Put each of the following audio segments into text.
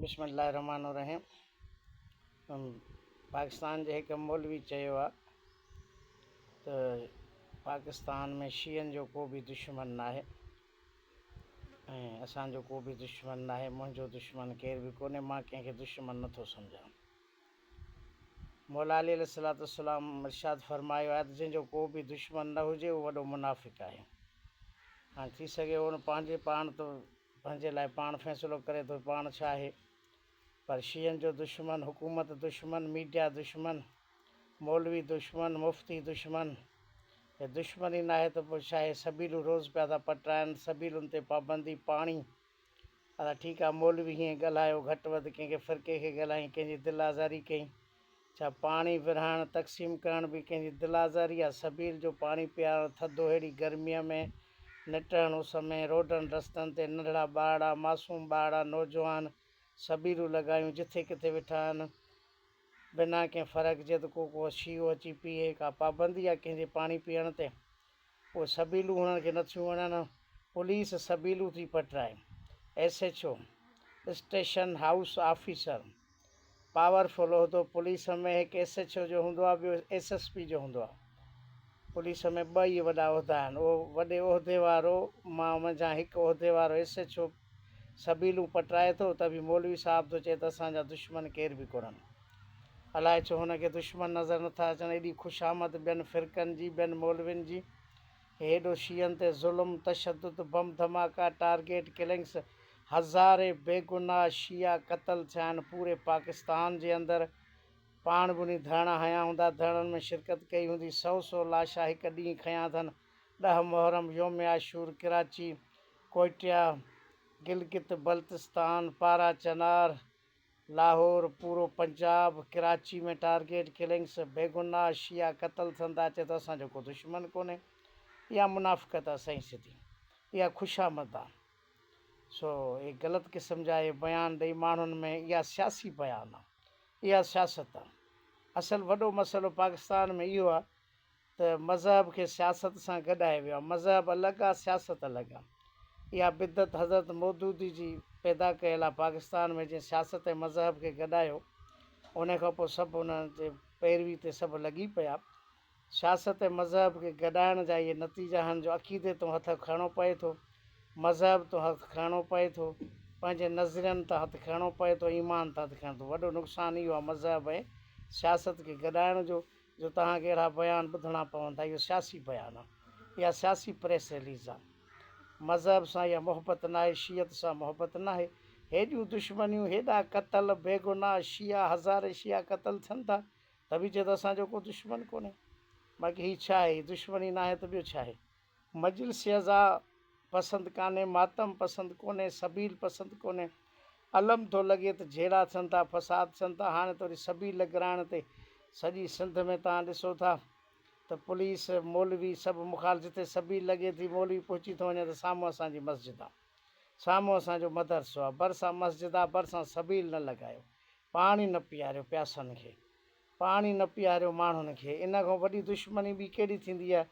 بسم الله الرحمٰن الرحيم پاڪستان جي هڪ مولوي چيو آ ته پاڪستان ۾ شيعن جو ڪو به دشمن ناهي ۽ اسان جو ڪو به دشمن ناهي منهنجو دشمن ڪير به ڪونهي مان ڪنهن کي دشمن نٿو سمجهان مولا علي عليه الصلوة والسلام ارشاد فرمايو آهي ته جنهن جو ڪو به دشمن نه هجي اهو وڏو منافق آهي هاڻي ٿي سگهي ان پنهنجي پاڻ ته پنهنجي لاء پاڻ فيصلو ڪري ٿو پاڻ ڇا آهي پر شيعن جو دشمن، حڪومت دشمن، ميڊيا دشمن، مولوي دشمن، مفتي دشمن، هي دشمن ئي ناهي ته پوء ڇا آهي سبيلون روز پيا ٿا پٽرائن، سبيلن تي پابندي، پاڻي ادا ٺيڪ آ مولوي هيئن ڳالهايو گهٽ وڌ ڪنهن کي فرقي کي ڳالهائين ڪنهن جي دل آزاري ڪئي ڇا پاڻي ورهائڻ، تقسيم ڪرڻ به ڪنهن جي دل آزاري آ؟ سبيل جو پاڻي پيارڻ، ٿڌو ههڙي گرميء ۾ نٽهڻ اس ۾، روڊن رستن تي ننڍڙا ٻارڙا، معصوم ٻارڙا، نوجوان سبيلون لڳايون جٿي ڪٿي ويٺا آهن، بنا ڪنهن فرق جي ته ڪو ڪو شيعو اچي پيئي، ڪا پابندي آ ڪنهن جي پاڻي پيئڻ تي؟ اهي سبيلون هنن کي نٿيون وڻن، پوليس سبيلون ٿي پٽرائي، S H O, station house officer, powerful عهدو پوليس ۾ هڪ ايس ايڇ او جو هوندو آهي ٻيو ايس ايس پي جو هوندو آهي. پوليس ۾ ٻه ئي وڏا عهدا آهن. اهو وڏي عهدي وارو مان منجهان هڪ عهدي وارو ايس ايڇ او سبيلون پٽرائي ٿو ته به مولوي صاحب ٿو چئي ته اسان جا دشمن ڪير به ڪونهن. الائي ڇو هن کي دشمن نظر نٿا اچن. ايڏي خوشامد ٻين فرقن جي ٻين مولوين جي. هيڏو شيعن تي ظلم، تشدد، بم ڌماڪا، ٽارگيٽ ڪلنگس، هزارين بيگناهه شيعا قتل ٿيا آهن پوري پاڪستان جي اندر پاڻ به انهي ڌرڻا هنيا هوندا ڌرڻن ۾ شرڪت ڪئي هوندي سئو سئو لاشا هڪ ڏينهن کنيا اٿن ڏهه محرم يوم عاشور ڪراچي ڪوئٽيا گلگت بلتستان پارا چنار لاهور پورو پنجاب ڪراچي ۾ ٽارگيٽ ڪلنگس بيگناهه شيعا قتل ٿين ٿا چئي ٿو اسان جو ڪو دشمن ڪونهي اها منافقت آهي سائين سڌي اها خوشامد آهي. سو اهي غلط قسم جا اهي بيان ڏئي ماڻهن ۾ اها سياسي بيان آ اها سياست آ اصل وڏو مسئلو پاڪستان ۾ اهو آ ته مذهب کي سياست سان گڏايو ويو آ مذهب الڳ آ سياست الڳ آ اها بدعت حضرت مودودي جي پيدا ڪيل آ پاڪستان ۾ جنهن سياست ۽ مذهب کي گڏايو ان کان پوء سڀ ان جي پيروي تي سڀ لڳي پيا سياست ۽ مذهب کي گڏائڻ جا اهي نتيجا آهن جو عقيدي تون هٿ کڻڻو پئي ٿو، مذهب تون هٿ کڻڻو پئي ٿو، پنهنجي نظرين تان هٿ کڻڻو پئي ٿو، ايمان تان هٿ کڻڻو ٿو. وڏو نقصان اهو آهي مذهب ۽ سياست کي گڏائڻ جو، جو توهان کي اهڙا بيان ٻڌڻا پون ٿا. اهو سياسي بيان آهي. اها سياسي پريس رليز آهي. مذهب سان اها محبت ناهي، شيعت سان محبت ناهي. هيڏيون دشمنيون، هيڏا قتل، بيگناهه شيعا، هزارين شيعا قتل ٿين ٿا، ته به چئي ٿو اسان جو ڪو دشمن ڪونهي. باقي هي ڇا آهي؟ هي دشمني ناهي ته ٻيو ڇا آهي؟ مجلس عزا پسند ڪانهي، ماتم پسند ڪونهي، سبيل پسند ڪونهي. الم ٿو لڳي ته جهيڙا ٿين ٿا، فساد ٿين ٿا. هاڻي ته وري سبيل لڳرائڻ تي سڄي سنڌ ۾ توهان ڏسو ٿا ته پوليس، مولوي سڀ مخال جتي سبيل لڳي ٿي مولوي پهچي ٿو وڃي ته سامهون اسان جي مسجد آ. سامهون اسان جو مدرسو آ. ڀرسان مسجد آ، ڀرسان سبيل نه لڳايو. پاڻي نه پياريو پياسن کي، پاڻي نه پياريو ماڻهن کي، ان کان وڏي دشمني ٻي ڪهڙي ٿيندي آهي،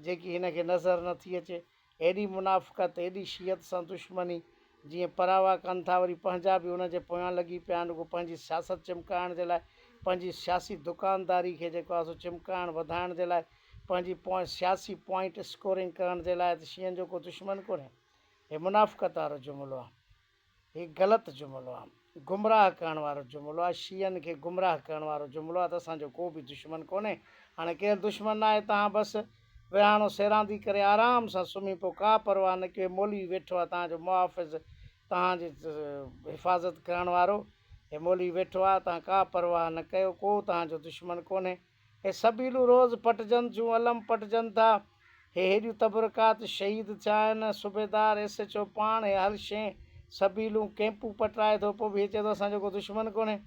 جيڪي هن کي نظر نه ٿي اچي. ايڏي منافقت، ايڏي شيعت سان دشمني، جيئن پراوا ڪن ٿا وري پنهنجا به ان جي پويان لڳي پيا آهن، رڳو پنهنجي سياست چمڪائڻ جي لاء، پنهنجي سياسي دڪانداري کي جيڪو آهي سو چمڪائڻ وڌائڻ جي لاء، پنهنجي سياسي پوائنٽ اسڪورنگ ڪرڻ جي لاء ته شيعن جو ڪو دشمن ڪونهي. هي منافقت وارو جملو آهي. هي غلط جملو آ. گمراهه ڪرڻ وارو جملو آ. شيعن کي گمراهه ڪرڻ وارو جملو آ ته اسان جو ڪو به دشمن ڪونهي. هاڻي ڪير دشمن ناهي توهان بس ويهاڻو سيراندي ڪري آرام سان سمهي پئو ڪا پرواهه نه ڪيو هي مولوي ويٺو آ توهان جو محافظ توهان جي حفاظت ڪرڻ وارو هي مولوي ويٺو آ توهان ڪا پرواهه نه ڪيو ڪو توهان جو دشمن ڪونهي. هي سبيلون روز پٽجن ٿيون، علم پٽجن ٿا، هي هيڏيون تبرڪات شهيد ٿيا آهن، صوبيدار، ايس ايڇ او پاڻ هي هر شيء، سبيلون، ڪئمپون پٽرائي ٿو، پوء به هي چئي ٿو اسان جو ڪو دشمن ڪونهي.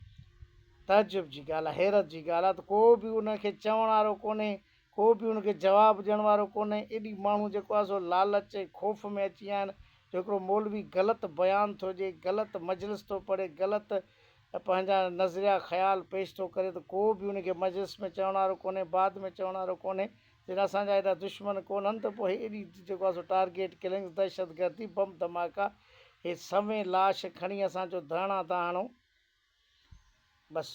تعجب جي ڳالهه آهي، حيرت جي ڳالهه آهي ته ڪو به ان کي چوڻ وارو ڪونهي، ڪو به ان کي جواب ڏيڻ وارو ڪونهي، ايڏي ماڻهو جيڪو آهي سو لالچ ۽ خوف ۾ اچي ويا آهن جو هڪڙو مولوي غلط بيان ٿو ڏئي، غلط مجلس ٿو پڙهي، غلط پنهنجا نظريا خيال پيش ٿو ڪري ته ڪو به ان کي مجلس ۾ چوڻ وارو ڪونهي، بعد ۾ چوڻ وارو ڪونهي، جيڪڏهن اسان جا ايڏا دشمن ڪونهن ته پوء هي ايڏي جيڪو آهي سو ٽارگيٽ ڪلنگس، دهشتگردي، بم ڌماڪا، هي سوين لاش کڻي اسان جو ڌرڻا ٿا هڻو. بس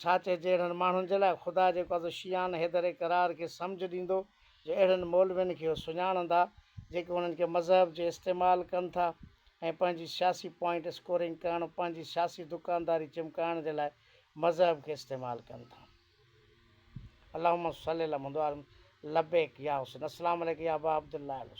ڇا چئجي اهڙن ماڻهن جي لاء، خدا جيڪو آهي سو شيعان حيدر قرار کي سمجهه ڏيندو جو اهڙن مولوين کي هو سڃاڻندا جيڪي انهن کي مذهب جي استعمال ڪن ٿا ۽ پنهنجي سياسي پوائنٽ اسڪورنگ ڪرڻ پنهنجي سياسي دڪانداري چمڪائڻ جي لاء مذهب کي استعمال ڪن ٿا. اللهم صلي علي محمد وآل محمد لبيڪ يا حسين السلام عليڪ يا ابا عبدالله الحسين.